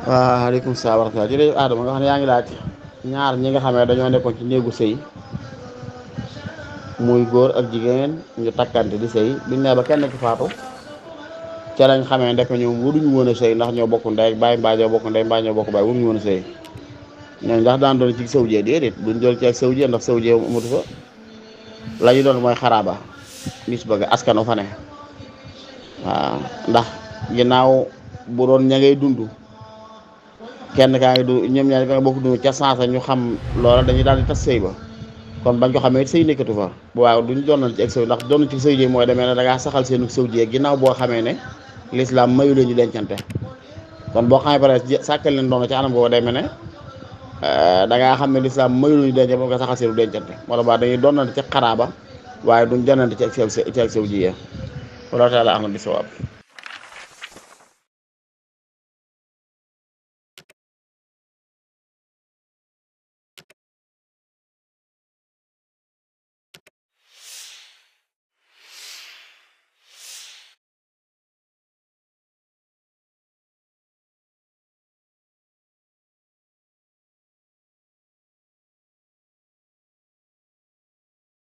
waaleykum salaam wa rahmatulah jërëjëf Adama nga xam ne yaa ngi laaj ñaar ñi nga xamee dañoo nekkoon ci néegu sëy muy góor ak jigéen ñu takkante di sëy biñ ne ba kenn ki faatu ca lañ xamee ndek ñoom waruñu woon a sëy ndax ñoo bokk ndey ak baay mbaa ñoo bokk ndey mbaa ñoo bokk baay waruñu woon a sëy ñooñu ndax daan doon ci sëw jee déedéet duñ doon ci ak sëw jee ndax sëw jee amatu fa la ñu doon mooy xaraaba nis bëgg askano fa ne waaw ndax ginnaaw bu doon ña ngay dund kenn kaa ngi du ñoom ñaar ka nga bokk dund ca sansa ñu xam loola dañuy daal di tas sëy ba kon bañ ko xamee sëy nekkatu fa bu waaw duñ doonal ci ak sëw ndax doon ci sëw jee mooy demee ne da ngaa saxal seenu sëw jee ginnaaw boo xamee ne lislaam mayu leen ñu dencante kon boo xamee pare sàkkal leen doon ci anam boobu demee ne da ngaa xam ne lislaam mayu leen ñu dencante boo nga saxal seenu dencante moo tax dañuy doonante ci xaraaba waaye duñ donante ci ak sëw jiyee wallahu taala ahlam bi sawaab